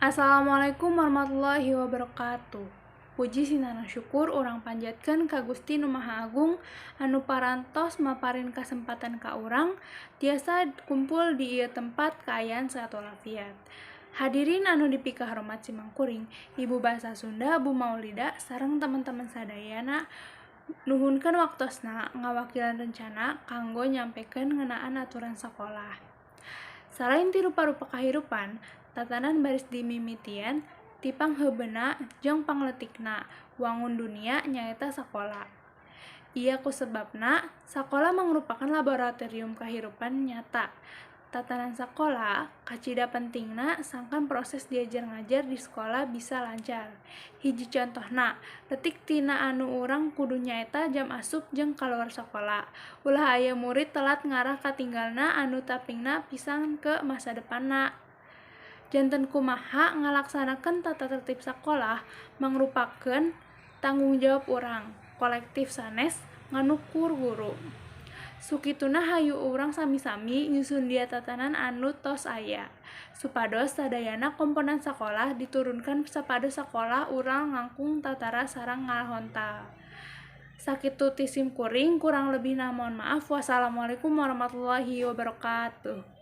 Assalamualaikum warahmatullahi wabarakatuh. Puji sinareng syukur urang panjatkeun ka Gusti Nu Maha Agung anu parantos maparin kasempatan ka urang tiasa kumpul di ieu tempat kaayaan sehat walafiat. Hadirin anu dipikahormat simkuring, Ibu Bahasa Sunda Bu Maulida sareng teman-teman sadayana, nuhunkeun waktosna ngawakilan rencana kanggo nyampekeun ngeunaan aturan sakolah. Salain ti rupa-rupa kahirupan, tatanan baris dimimitian ti pangheubeuna jeung pangletikna wangun dunia nyaeta sakola. Ieu kusababna sakola mangrupakeun laboratorium kahirupan nyata. Tatanan sakola kacida pentingna sangkan proses diajar ngajar di sakola bisa lancar. Hiji contohna, leutik tina anu urang kudu nyaeta jam asup jeung kaluar sakola. Ulah aya murid telat ngarah katinggalna anu tampilna pisan ke masa depanna. Janten kumaha ngalaksanakeun tata tertib sakolah mangrupakeun tanggung jawab urang kolektif sanes nganukur guru. Sukituna hayu urang sami-sami nyusun dia tatanan anu tos aya supados sadayana komponen sakolah diturunkeun supados sakolah urang langkung tentara sareng ngahontal. Sakitu ti simkuring, kurang lebihna mohon maaf. Wassalamualaikum warahmatullahi wabarakatuh.